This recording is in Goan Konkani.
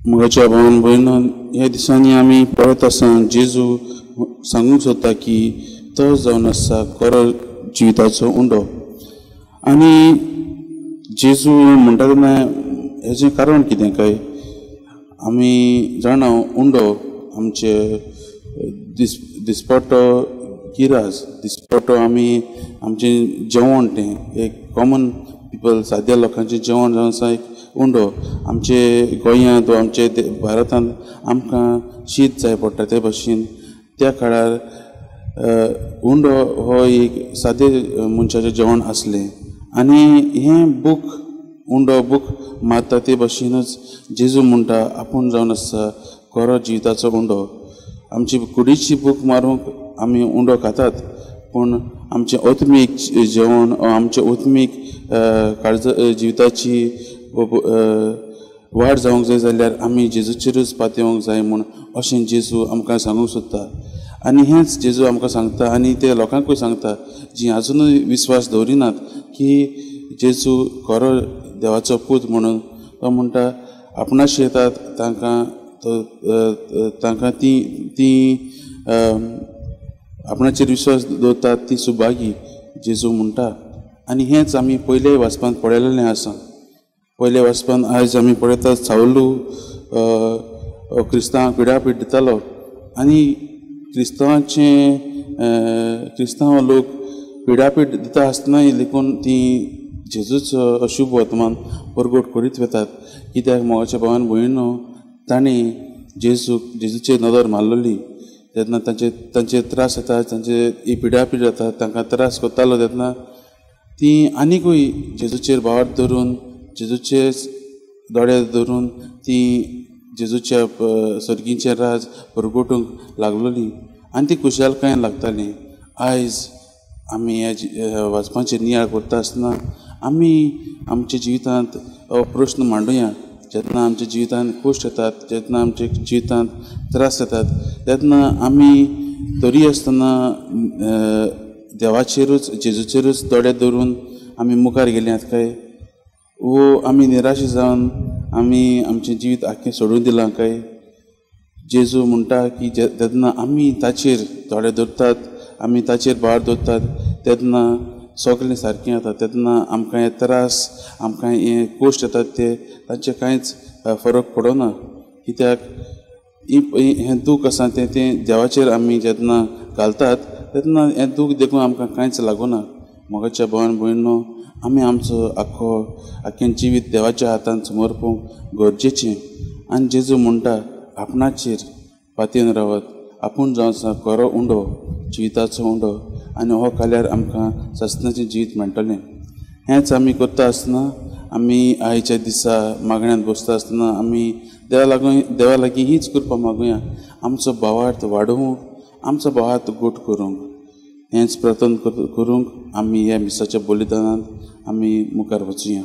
मोगाच्या भावान भयणान, ह्या दिसांनी आमी पळयत आसा जेजू सांगूंक सोदता की तो जावन आसा खरो जिविताचो उंडो. आनी जेजू म्हणटा तेन्ना हेजें कारण कितें काय आमी जाणा, उंडो आमचे दिसपट्टो गिराज, दिसपट्टो आमी आमचें जेवण, तें एक कॉमन पिपल साद्या लोकांचें जेवण जावन आसा एक उंडो. आमचे गोंयांत वा आमचे भारतांत आमकां शीत जाय पडटा, ते भशेन त्या काळार उंडो हो एक सादे मनशाचें जेवण आसलें. आनी हें बूक उंडो बूक मारता ते भशेनच जेजू म्हणटा आपूण जावन आसा खरो जिविताचो उंडो. आमची कुडीची बूक मारूंक आमी उंडो खातात, पूण आमचें आत्मीक जेवण, आमचें आत्मीक काळज जिविताची वाड जावंक जाय जाल्यार आमी जेजूचेरूच पातयेवंक जाय म्हूण अशें जेजू आमकां सांगूंक सोदता. आनी हेंच जेजू आमकां सांगता आनी ते लोकांकूय सांगता जी आजुनूय विस्वास दवरिनात की जेजू खरो देवाचो पूत म्हणून. तो म्हणटा आपणाशी येतात तांकां तांकां ती ती आपणाचेर विश्वास दवरतात ती सुभागी जेजू म्हणटा. आनी हेंच आमी पयले वाचपांत पळयलेलें आसा. पयले वाचपांत आयज आमी पळयतात सावलू क्रिस्तांवांक पिडापीड दितालो आनी क्रिस्तांवांचे क्रिस्तांव लोक पिडापीड दिता आसतनाय लेगून ती जेजूचो अशुभ वर्तमान परगट करीत वतात. कित्याक मोगाच्या भावान भयणो, तांणी जेजूक जेजूचेर नदर मारलेली तेन्ना तांचे तांचे त्रास जाता, तांचे पिडापीड जाता, तांकां त्रास करतालो तेन्ना ती आनिकूय जेजूचेर भावार्थ धरून, जेजूचे दोळे धरून ती जेजूच्या सर्गीचें राज परगटूंक लागलोली आनी ती खुशालकायेन लागताली. आयज आमी ह्या वाचपाचेर नियाळ करता आसतना आमी आमच्या जिवितांत प्रस्न मांडुया. जेन्ना आमच्या जिवितांत कश्ट येतात, जेन्ना आमच्या जिवितांत त्रास येतात, तेन्ना आमी तरी आसतना देवाचेरूच जेजूचेरूच दोळे धरून आमी मुखार गेल्यात काय, वो आमी निराश जावन आमी आमचें जिवीत आख्खें सोडून दिलां काय? जेजू म्हणटा की जेन्ना आमी ताचेर दोळे धरतात, आमी ताचेर भार दवरतात, तेन्ना सगळें सारकें जाता. तेन्ना आमकां हे त्रास, आमकां हे कश्ट येतात ते तांचे कांयच फरक पडना. कित्याक हें दूख आसा तें तें देवाचेर आमी जेन्ना घालतात तेन्ना हें दूख देखून आमकां कांयच लागना. मोगाच्या भावान भयणो, आमी आमचो आख्खो आख्खें जिवीत देवाच्या हातान समर्पूंक गरजेचें. आनी जेजू म्हणटा आपणाचेर पातयेवन रावत, आपूण जावन आसा खरो उंडो, जिविताचो उंडो, आनी हो खाल्यार आमकां सासणाचें जिवीत मेळटलें. हेंच आमी करता आसतना आमी आयच्या दिसा मागण्यांत बसता आसतना आमी देवा लागीं हीच कृपा मागुया, आमचो भावार्थ वाडोवंक, आमचो भावार्थ गोट करूंक. हेंच प्रार्थना करूंक आमी ह्या मिसाच्या बलिदानांत आमी मुखार वचुया.